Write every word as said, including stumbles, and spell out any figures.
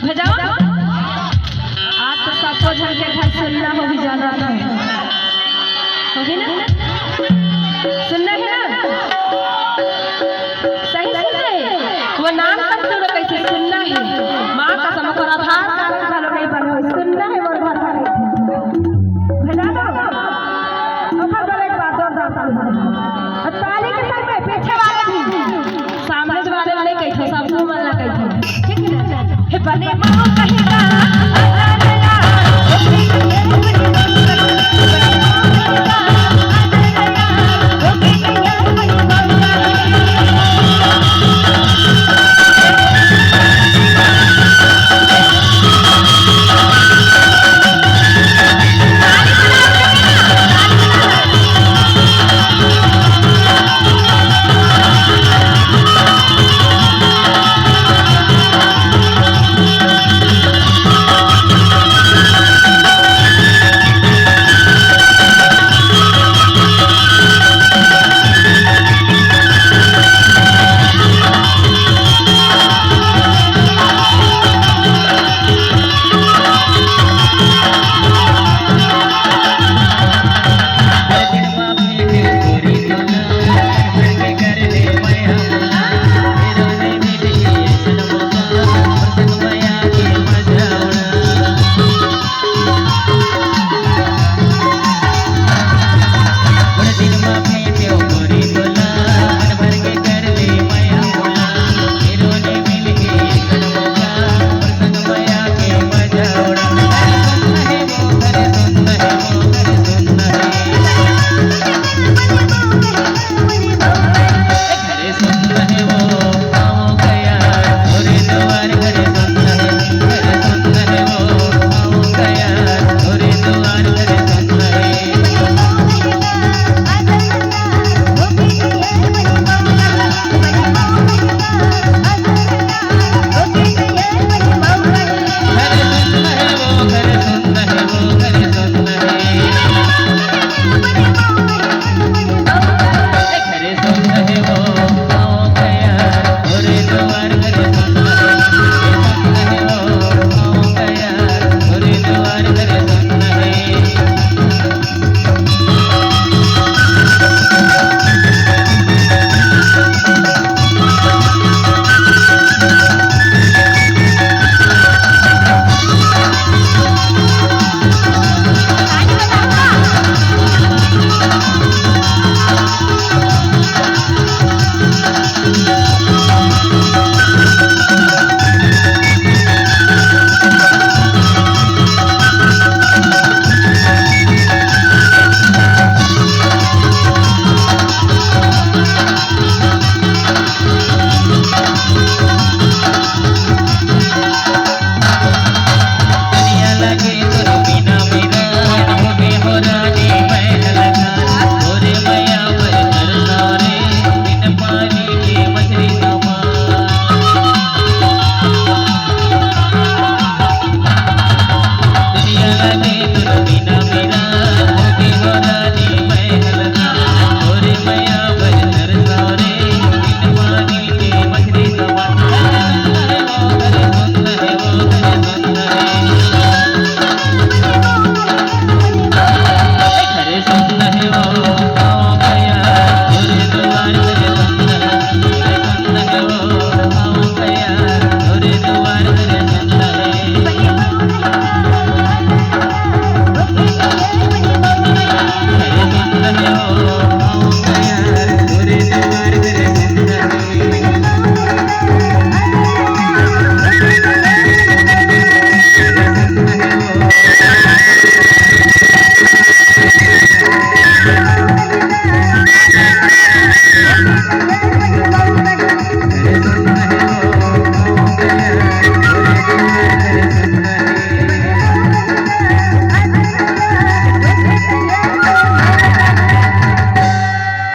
भेजाओ। आज तो सबको झन के घर सुन्ना होही, जाना था। होही ना? सुन्ना हे ना? सही सुन्ना हे। वो नाम तक तो कइसे सुन्ना हे। माँ कसम, ओकर आधार कार्ड घलो नइ बने होही। सुन्ना हे मोर घर का। भेजा दो। ओकर बर एक बार जोरदार ताली। और ताली के संग में पीछे वाले भी। सामने वाले ला नइ कहिथों, सबको मन ला कहिथों। ठीक हे ना? हे बने माँ कहिका।